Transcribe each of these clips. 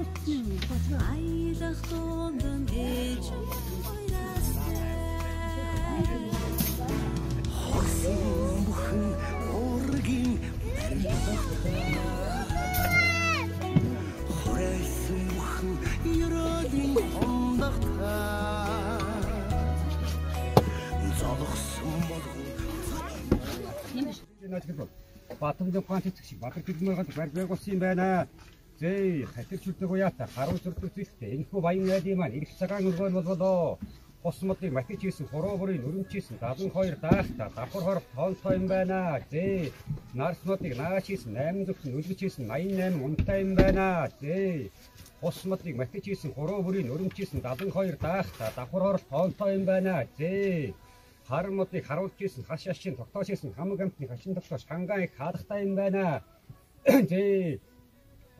Аялах дунд нь ээж уйрастай. Хорсон бүхэн уургийн барилгатай. Хорайсан бүхэн ерөөлийн хондогтой. Золгосон болгон Батамжин ухаан цэцэг шиг бадар гэлмээр барь байгуулсан юм байна. Зээ хатир сүрдэг уяата харуу сүрдэг зэлтэй энэхүү баян айлын маань ирэх цагаан өргөн болголоо. Хус модыг матиж хийсэн хуруу бүрийн өрөмж хийсэн 72 даахта давхар хорох тоонцой юм байна. Зээ нарс модыг нааш хийсэн 8 зүгт нүлгэж хийсэн 88 унтай юм байна. Зээ хус модыг матиж хийсэн хуруу бүрийн өрөмж хийсэн 72 даахта давхар хорох тоонцой юм байна. Зээ хар модыг харуулж хийсэн хаш ашин тогтоож хийсэн хамаг амтны хашин тогтоож хангаан их хаадахтай юм байна. Зээ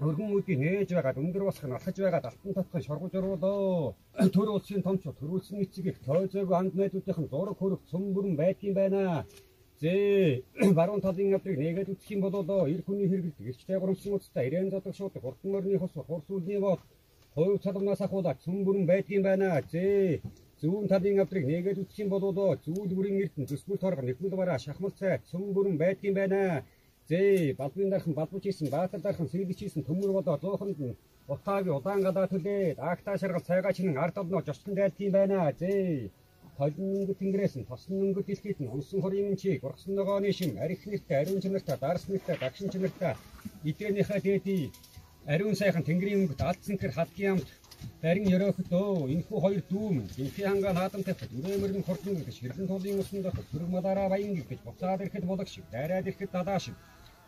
өргөн үдий нээж байгаад өндөр босох нь алхаж байгаад алтан татхан шоргож оруулоо. Төр улсын томчууд төр улсын эцэг их тойзоогүй анд найдуудынхан зураг хөрөх цөм бүрэн байдгийн байна. Зээ баруун талын авдрыг нээгээд үтсэх юм болоо эр хүний хэрэгэлдэг эрчтэй горомсон уцтай ирээн зодог шуудаг хурдан морины хос хурс үлний бод хувь цалмнаас ахуулаад цөм бүрэн байдгийн байна. Зээ зүүн талын авдрыг нээгээд үтсэх юм болоо зүйл бүрийн эрдэн төсбөл торго нэгмэл бараа шахмал цай цөм бүрэн байдгийн байна. Зээ балбын дархан балбууч хийсэн баатар дархан сэлгэж хийсэн төмөр болоо зууханд нь утаагийн удаан гадаа түлээд агтаа шаргал цайгаа чинэн ард олноо жосчон дайлтын байна. Зээ толин өнгө тэнгэрээс нь тосон өнгө дэлхийд нь унсан хорийн чиг ургасан ногооны шим арх нэртэй ариун чанартай дарс нэртэй дагшин чанартай эдгэнийхээ дээдий ариун сайхан тэнгэрийн өнгөт алдсанхэр хадгийн амт барин ерөөхөд өө энэхүү хоёр дүүм энхий хангаа наадам тавьхад өрөөмөрн хурдан гэж хэрлэн тулын усан доход сөрөг малаараа баян гэж буцаад ирэхэд булаг шиг дайраад ирэхэд далаа шиг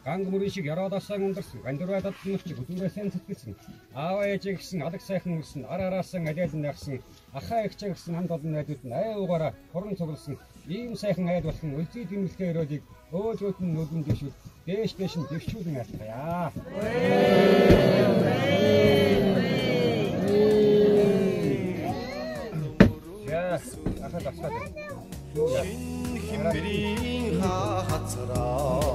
ганг мөрийн шиг ёроолоосаа ундарсан гандурай дадсан мөчиг өдөрөөсөө сэтгэлсэн аава ээжээ гэсэн алаг сайхан үрсэн ар араасан алиалан найхсан ахаа эгчээ гэсэн хамт олон найзууд нь ай уугаараа хуран цугласан ийм сайхан айл болох нь өлзий дэмэлтэй өрөөлийг өөжөөд нь нүдэн дэвшүүл дээш дээш нь дэвшүүлэн айлтгая. За ахад асаад. Химбэрийн хацраас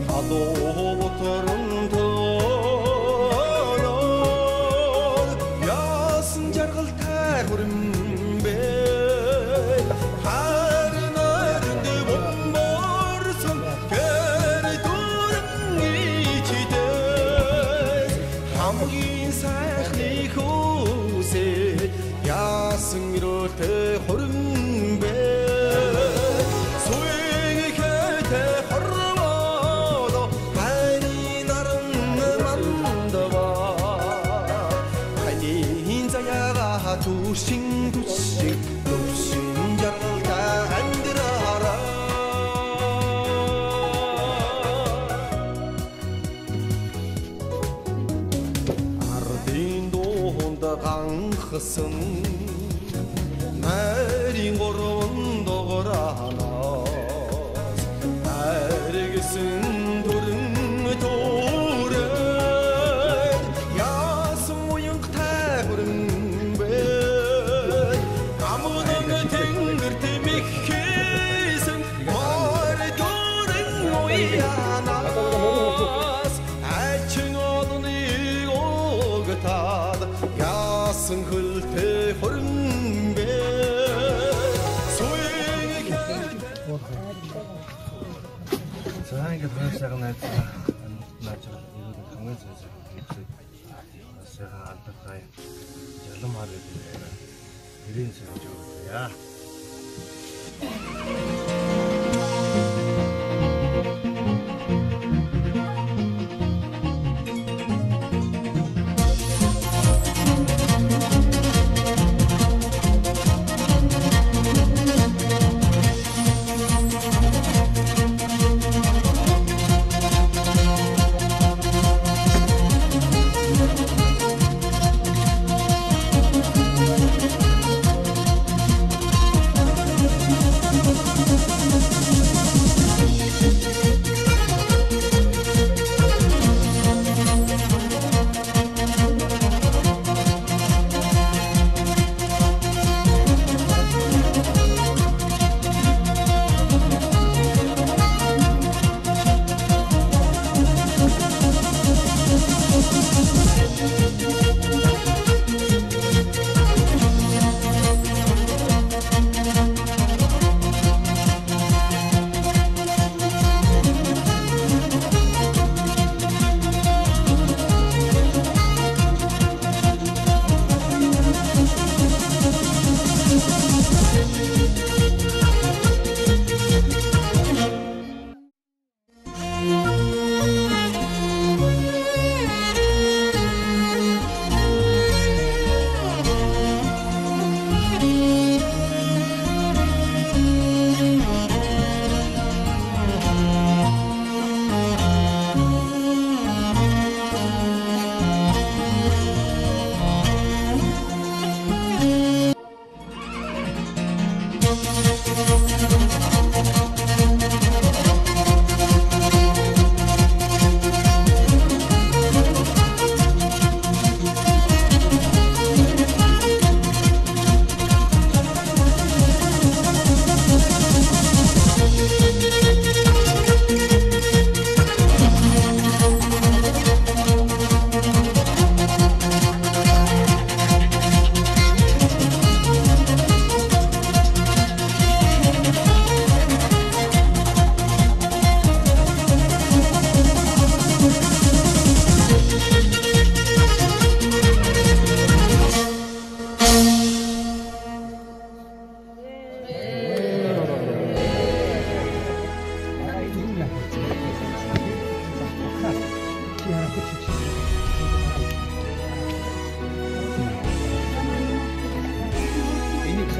халуутран тоноор яасан жаргалтай хүрэмбэ харин ойронд бомборсон гэр дүрэн ичидээс хамгийн сайхны хүүсээ яасан өрөөлтэй хүрэмбэ түшин түшин түшин жаргалтай амьдраараа. Ардын дунд ганхсан нарийн гурван дугураанаас аригсэн төрөн төрөө яасан уянгатай хүрэн ачин олныг угтаад яасан хөлтэй хүрэнбэ суйг. За ингээд хоёр сайхан найзлаа нааж байгаа ерөөд хамгийн сайн сайхан сайхан алдартай жаламаар гэдэг гэрийн сайхан жоо яа. Thank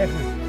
Сайхан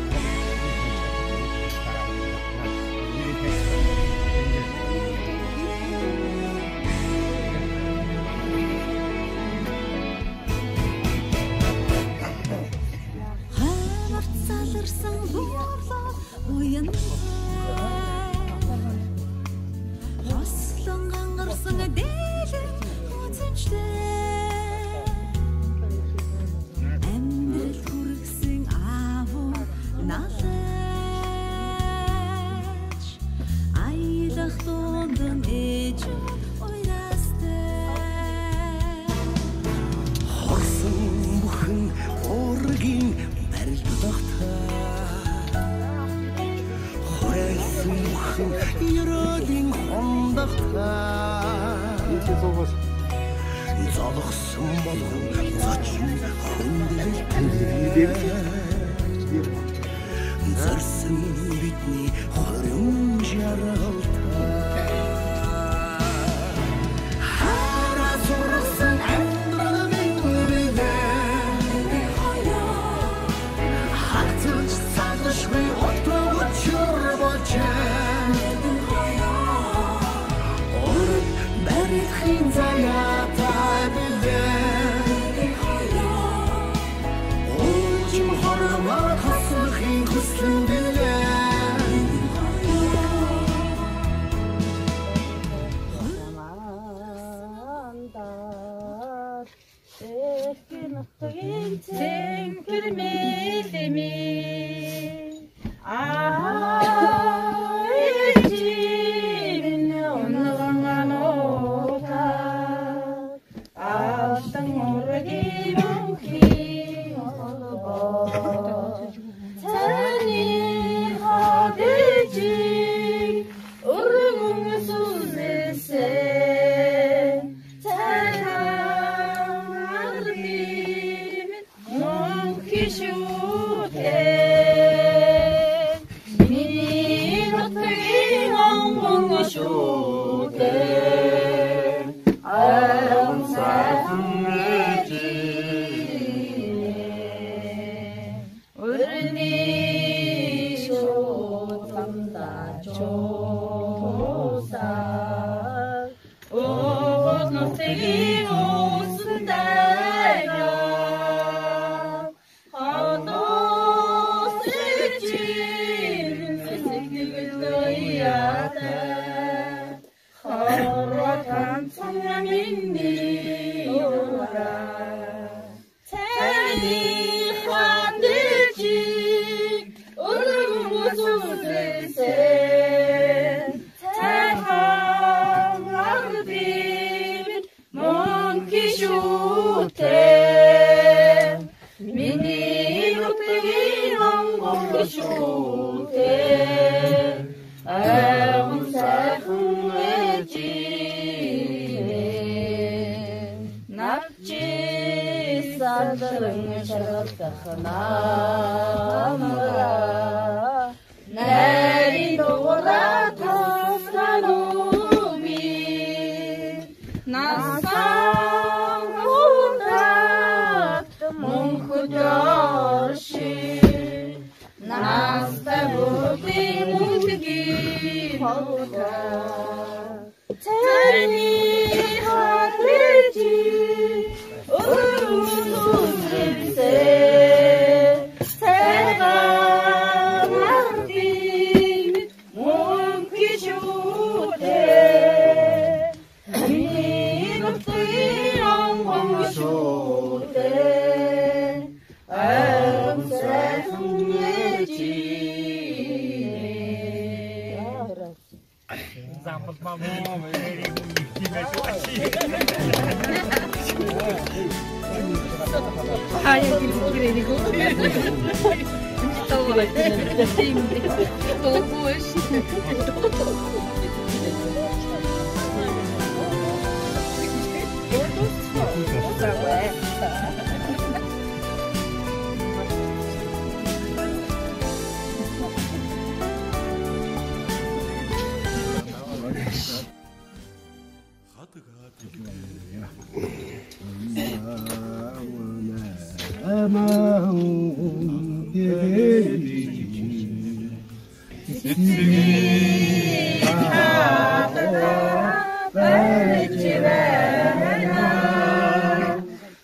Эцгийн хаалгаа барьж байна.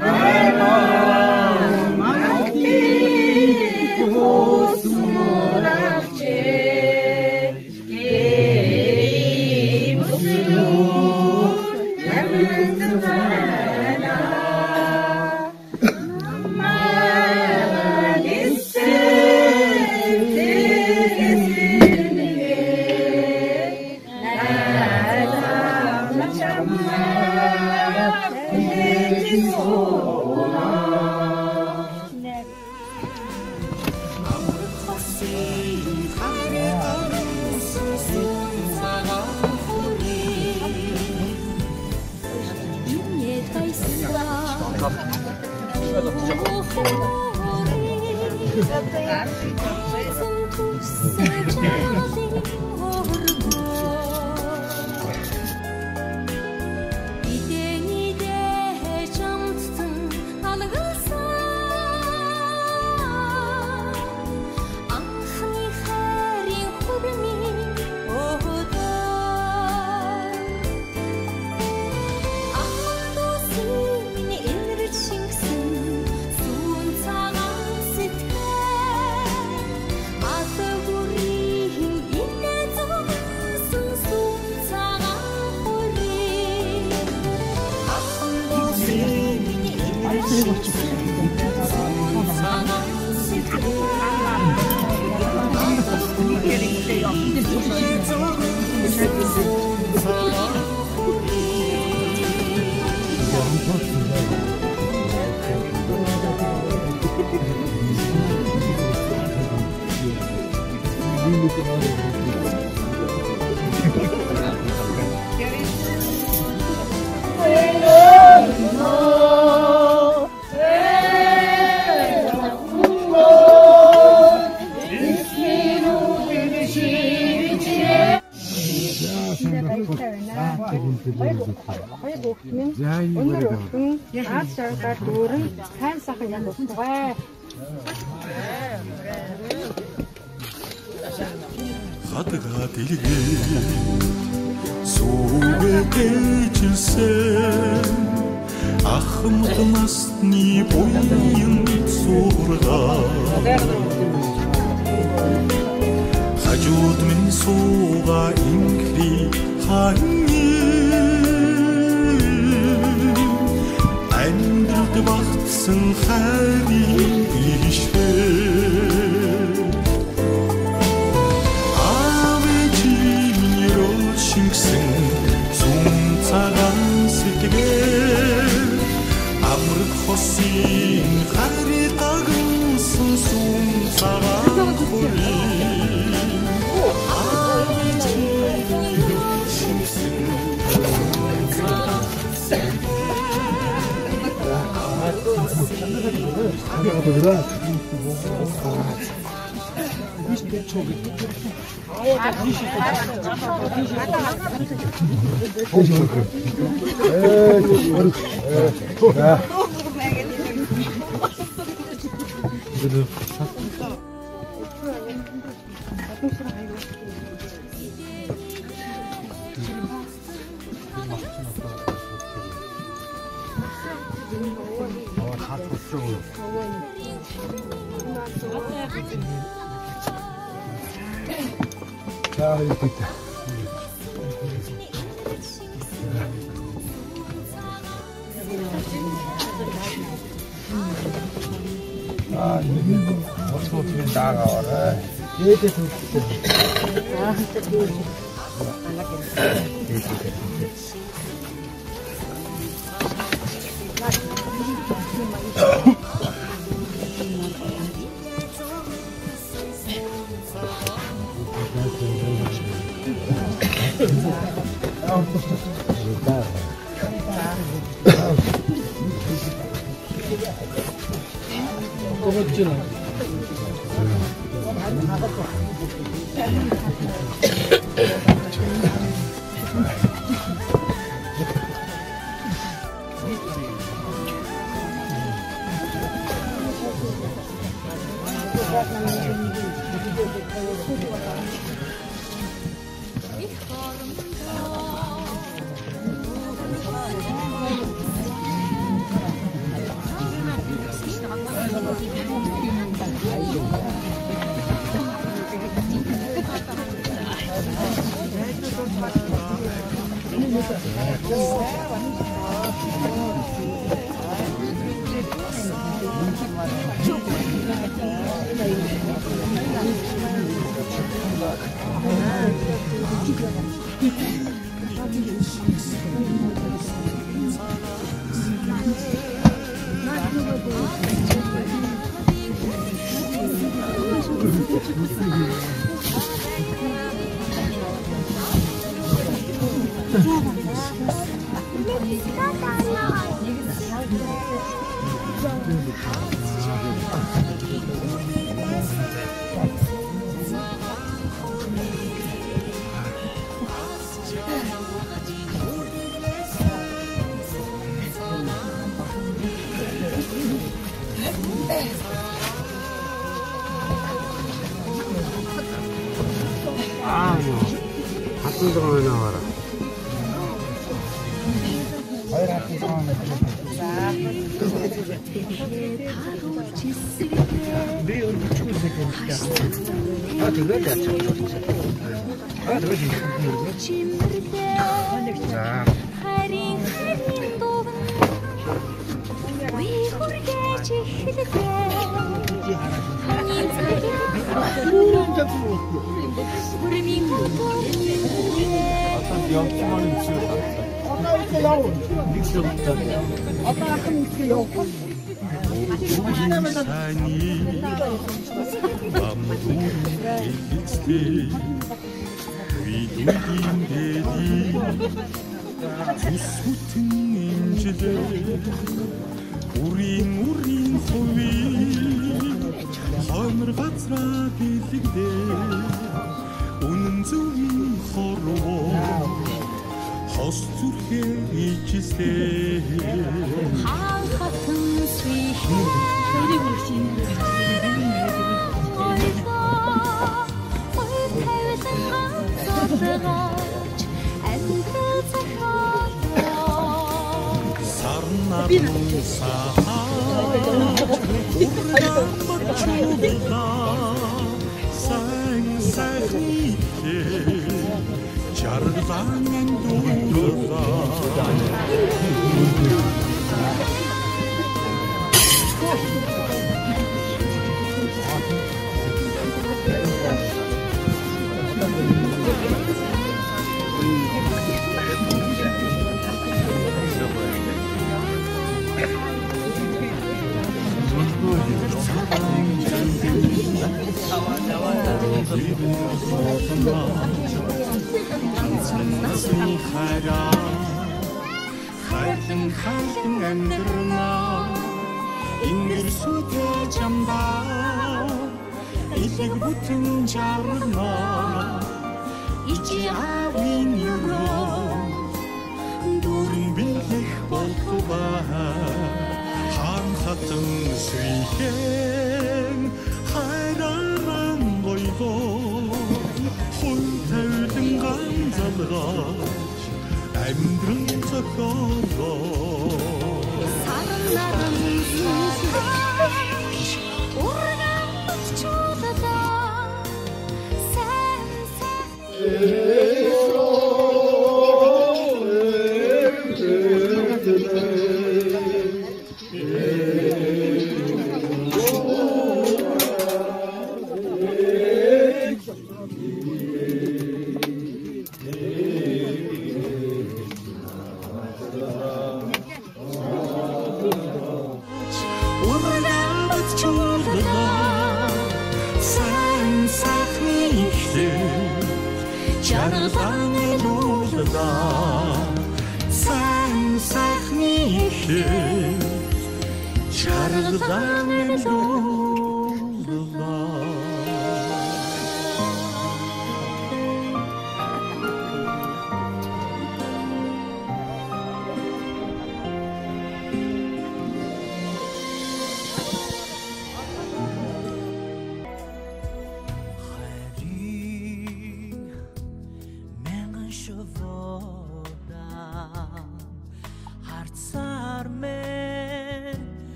Нарван мантын хос муравчээ гэрийн бүслүү нэмсэн байна. Хатга дэлгээ сүүгээ дэжилсэн ахмад насны буян сургаа хажууд минь сууга инхри ханьи амьдралд багтсан хайрын ишвэ шингэсэн зүн цагаан сэтгэл амраг хосын хайрыг гагнсан сүм цагаан хүрээ шингэсэн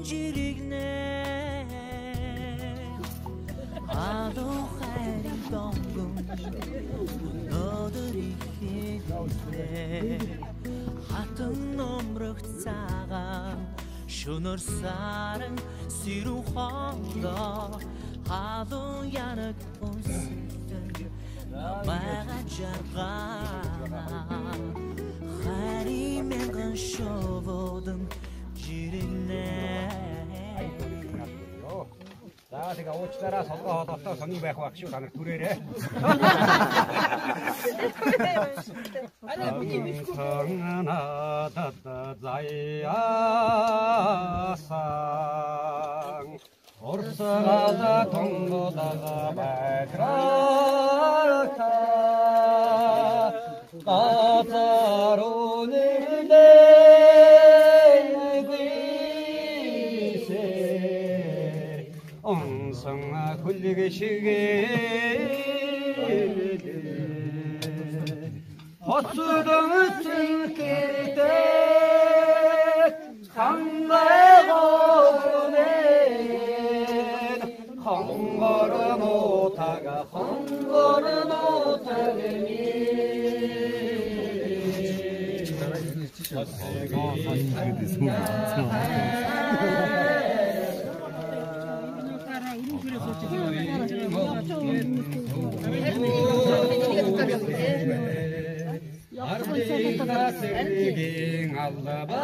жирэгнэ халуун хайрын донгон өнөөдөр ихэдтэй хатан номрох цагаан шөнөр саран сэрүүн хонгоо халуун янаг өмсөлтөн намайга жаргаа хайрын мянган шувуудан жирэгнэ. За тэгээ уучлаарай солгоо хоолойтой сонин байх байх шүү та нар түрээрээ. Надад заяасан урсгалаа тонголоо байдраа газар үнэрдээ онсон хүлэг шигээ хоцдон цэнхэрдээ хангайгоонэ хонгор нутага хонгор нутагны Ардын албанда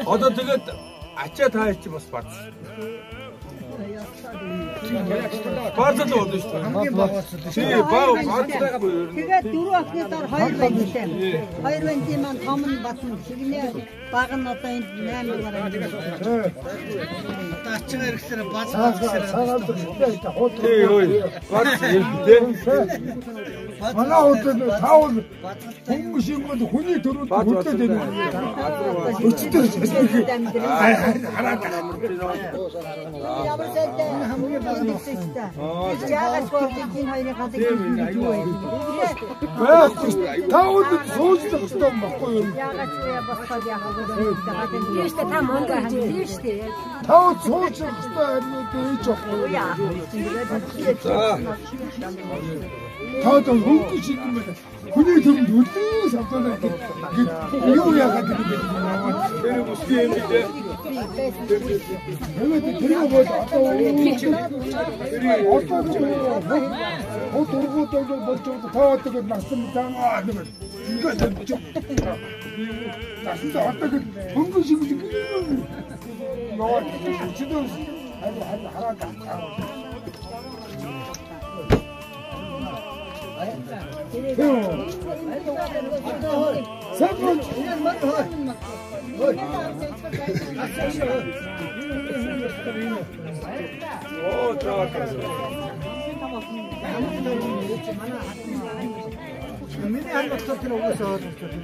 Одоо тэгээд ачаа та чи бас бац. Бац л болно шүү дээ. Хамгийн бац л шүү. Тий, баа бац байхгүй. Тэгээд дөрөв охины дор хоёр бандтай. Хоёр бандын маань том нь батна. Шигнэ баг нь одоо энд 8 дугаар анги. Одоо ачин хэрэгсээр бац бац гэсээр. Тий, ой. Бац юм дээ. Манай хувьд таавал хүмүүс юм бол хүний төрөнд хөдлөөд байна. Өчтөр хараад ямар сайтай хамгийн баг нэгсэн. Яагаад энэ хоёрын газар юу вэ? Байхгүй. Таавал суучлах хэрэгтэй юм баггүй юу? Яагаад ч босгоод яагаад тийм шүү дээ та мөнгө тийм шүү дээ. Таавал суучлах хэрэгтэй харин ээж байхгүй. За. Таад хөнгө шиг юм байна. Хүний төрөнд хөдлөө савтанаа гэдэг юу яагаад гэдэг юм аа. Тэр бүсгүй юм дээ. Тэгээд тэр бол одоо хот ургууд болж байгаа таад тэгээд насан заа нэг ингээд насан одоо хөнгө шиг ноо чидөө хараад Миний хан доктор тэр угаасаа ойлгож байна.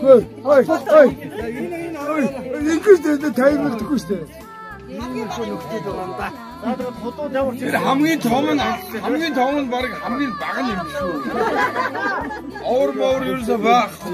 Ой, ой. Ингэж таймагдахгүй шүү дээ. Тэр хамгийн том нь хамгийн том нь баг хамгийн бага нь юм шүү. Овор мовор ерөөсөө байхгүй.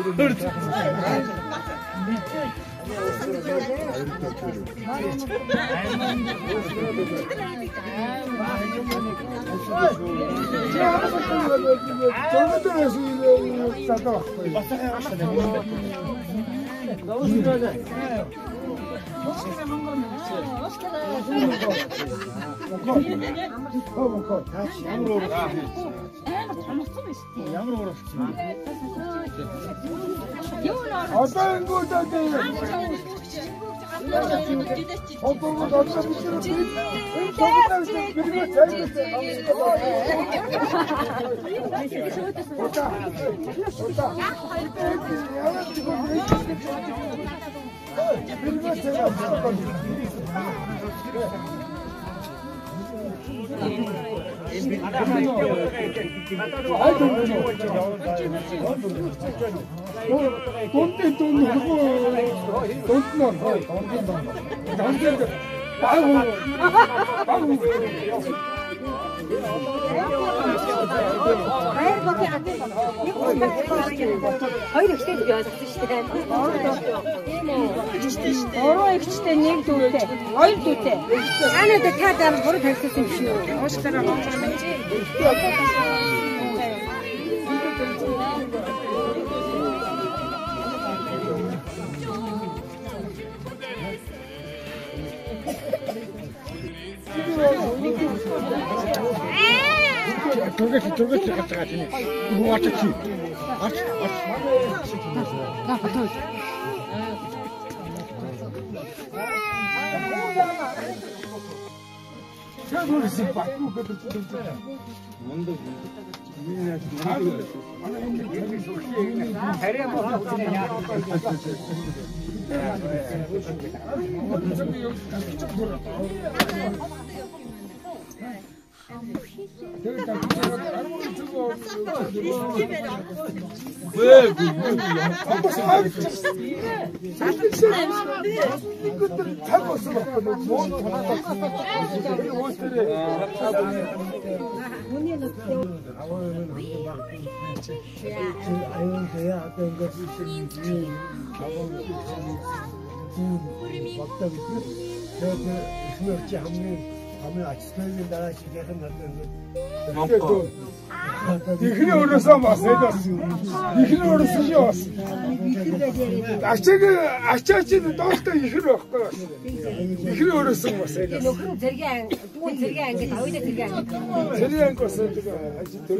Хоёр ихтэй би ойлгосон шүү дээ. Гурван ихтэй нэг дүүтэй, хоёр дүүтэй. Анаа та даа гурав тавьсан юм шиг үү? Уушлаараа гонгор чи. Төргөж төргөж гарч байгаа тийм үү? Гарч чи. Гарч гарч. Та фото. Эхний өрөөсөө бас бас. Эхний өрөөсөө бас. Ачааг ачаач дооштой ихэр байхгүй бас. Эхний өрөөсөө бас. Нөхөр зэргийн анги, дүүн зэргийн анги, хоёулаа зэргийн анги. Зэргийн анги бас ажил төр.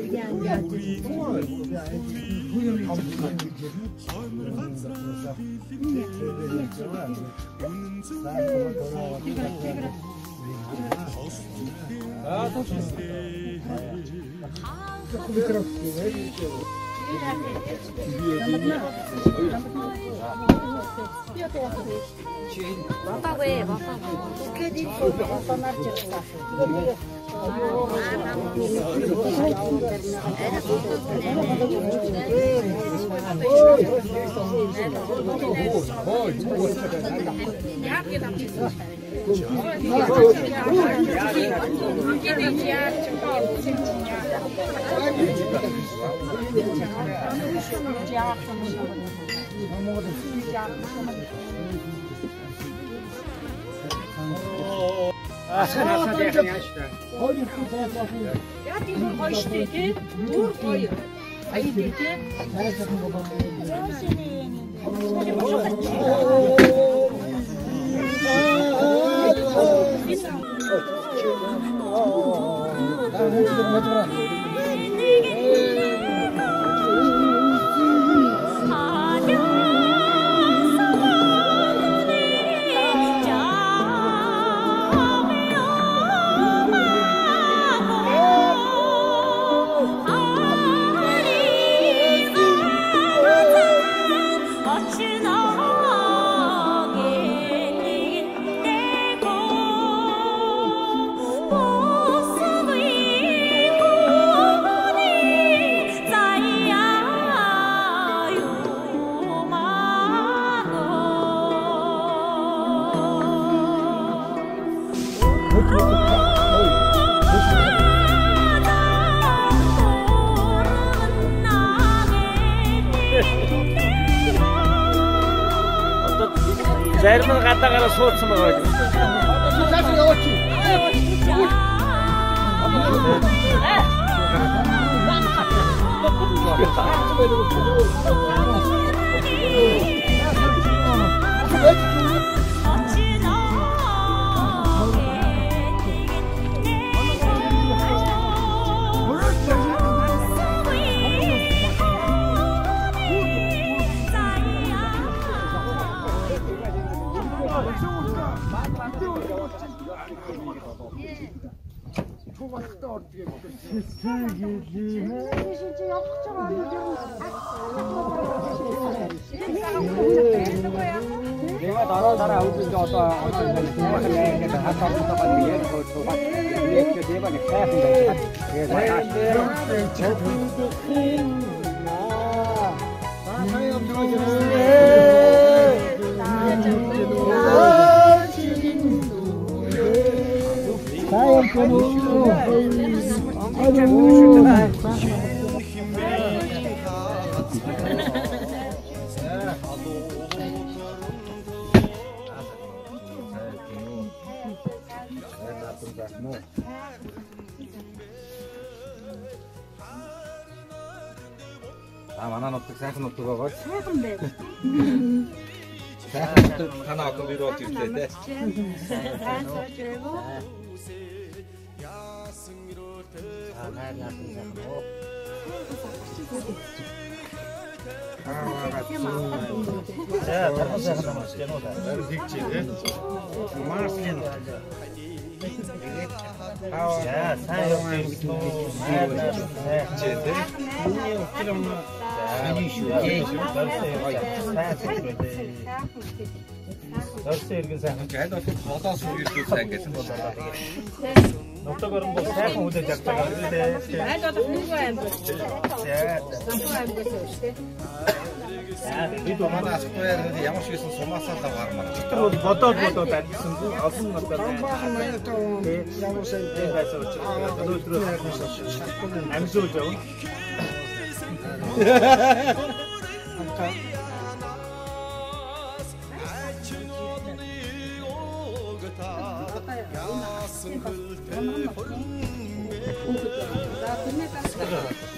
Бабагүй, бабагүй. Oh, Зарим нь гадаагаараа суудсан байгаа гэж. Цааш яваач. 내가 나라 나라 아우도 어떤 Манай нутаг сайхан нутаг байгаа. Сайхан байв. Сайхан нутаг танаа охин бий болж ирлээ те. Сайн сууж байв уу? Аа найр сайхан уу. За тархан сайхан намаас гэнэ үү? Тэгж те. Марслин. За сайн явж ирсэн үү? Найр сайхан те. Дөрсөн иргэн сайхан. Аль болох холоос үргэлжлүүл сайн гэсэн болоо. Нутаг орон бол сайхан хүлээж авдаг юм лээ. Аль болох нүгөө аймаг. Нүгөө аймагаас шүү дээ. Бид манай асууяар ямар ч байсан сумаасаа л гармаар. Тэр бол бодоод бодоод адилсангүй олон надад. Ямар сайн байсан учраас өнөөдрөө амжуулж явна.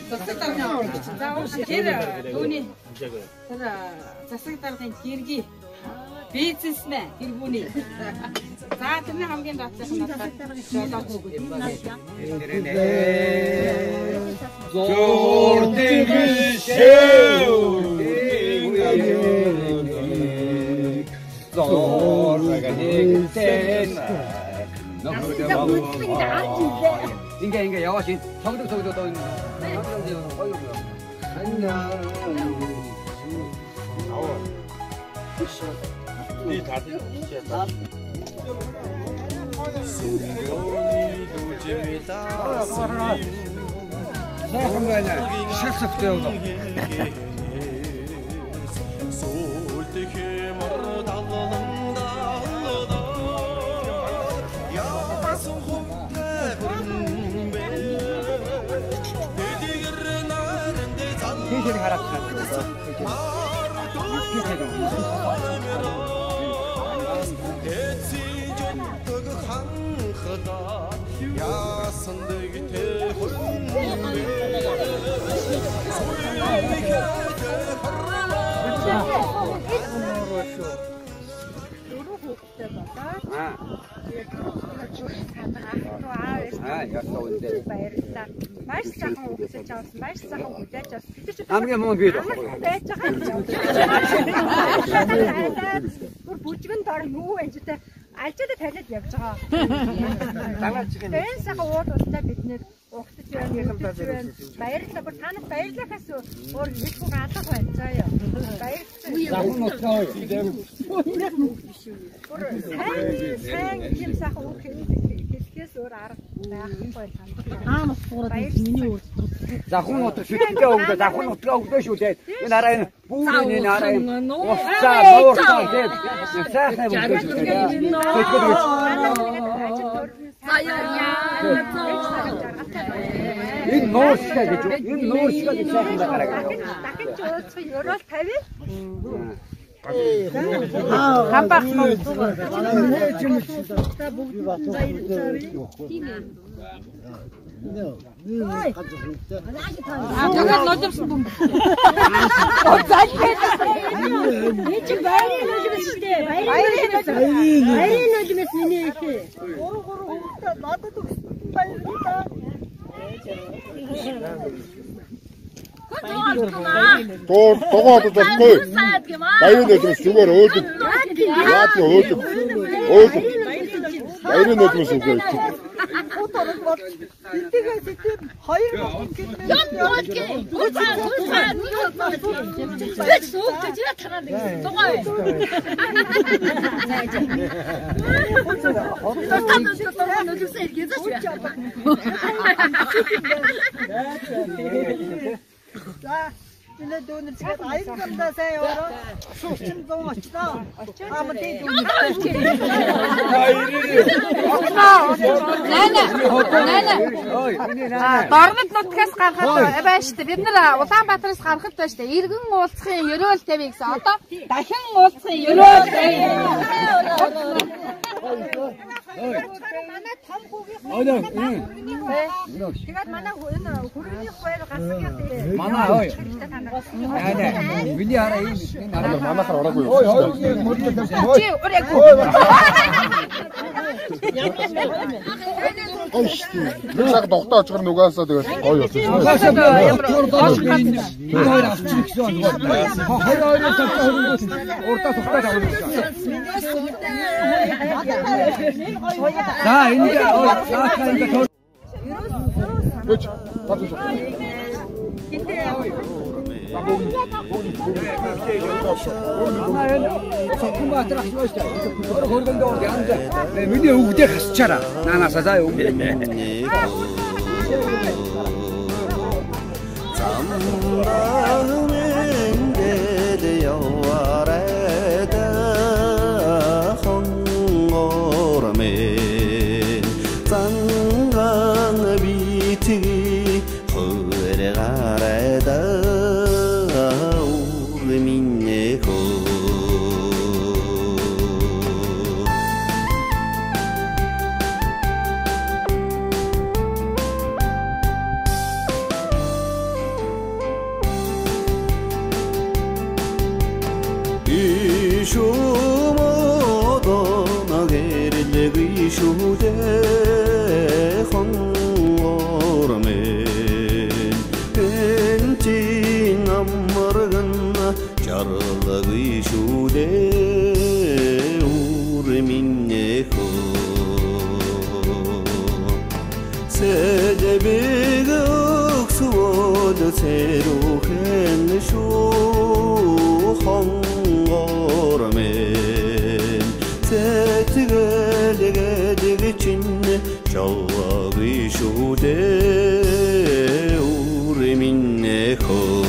Засаг даргын орж. За тэр түүний тэр засаг даргын гэргий бизнесмен тэр бүний. За тэрний хамгийн доотлох нь надад жолооч. Зурдыг шэв. Ингээ ингээ яваач энэ цогдог цогдог доо энэ. Би таад. Сайхан байна. Шалсавтай яваа. Тийшээ хараад Баярлалаа. Маш сайхан үгсэж авсан, маш сайхан хүлээж авсан. Бид ч хамгийн муу би байж байгаа юм. Бүр бүжгэн дор юу вэ гэдэг алжаад тавиад явж байгаа. Энэ сайхан ууд устай бид нэр угтаж байна. Баярлалаа. Бүр танад баярлахаас өөр хэлэхгүй алга байна. За яа. Баярлалаа. Бүр сайн тийм сайхан үг хэлэхээс өөр арга байхгүй танд. Хаана усгуураад миний өөр дотор. Завхан нутаг шүтэнтэй өгдөө, завхан нутгаа өгдөө шүү дээ. Энэ арай энэ бүүр энэ арай усцаа, нуурцаа тийм сайхан өгдөө шүү дээ. Энэ нууршгаа гэж юу? Энэ нууршгаа гэж сайхан гараа. Дахин ч уулзах ёроол тавь. Хамбах Тэгээд нулимсан бөмбөг. Энэ чинь баярын нулимс шүү дээ. Баярын нулимс миний их. 3 3 хүүхдээ надад өгсөн баярлалаа. Дуу дугаа бодохгүй. Баярын нулимс зүгээр өөдөг. Яад нь өөдөг. Өөдөг. Баярын нулимс үгүй. Эндээс идэв хоёр За энэ дүүнер тэгээд аян замдаа сайн яваараа. Шуурчин 100 очлоо. Аа тийм дүүнер. Нана. Нана. Дормод нутгаас гарахад байна шүү дээ. Бид нар Улаанбаатараас гарахад байна шүү дээ. Иргэн уулзахын ерөөл тавья гэсэн. Одоо дахин уулзахын ерөөл тавья. Манай том хүүгийн тэгээд манай энэ хүргэний хоёр гарсан юм. Манай ой. Наа. Миний хараа ийм энэ хараа манайхаар ороогүй юу? Чи ураагүй. Гоё шүү дээ. Нэг цаг тогтоо очихор нүгээсээ тэгээд гоё болсон шүү дээ. Энэ хоёр авчих гэсэн нөгөө. Хоёр хоёроо тогтоо хөрөнгөөс урдаа тогтоо авах гэсэн. За энэ заахаа Гэж бат. Сокумбаатар ахлаа шүү дээ. Хөргөндөө орд янз. Миний өвгдээ хасчаараа. Наанаасаа заа өвгдээ. Замдаа яваарай хонгор минь занган битгий хөргаарай уур минь хөө. Шүдэ хонгор минь энтийн амарган жаргалагүй шүдэ уур минь хөө. Сэдэбэг өгсвөл цэрүүхэн шүү хонгор минь сэтгэлгэдэг чинь жолоогүй шүү дээ уур минь хөө.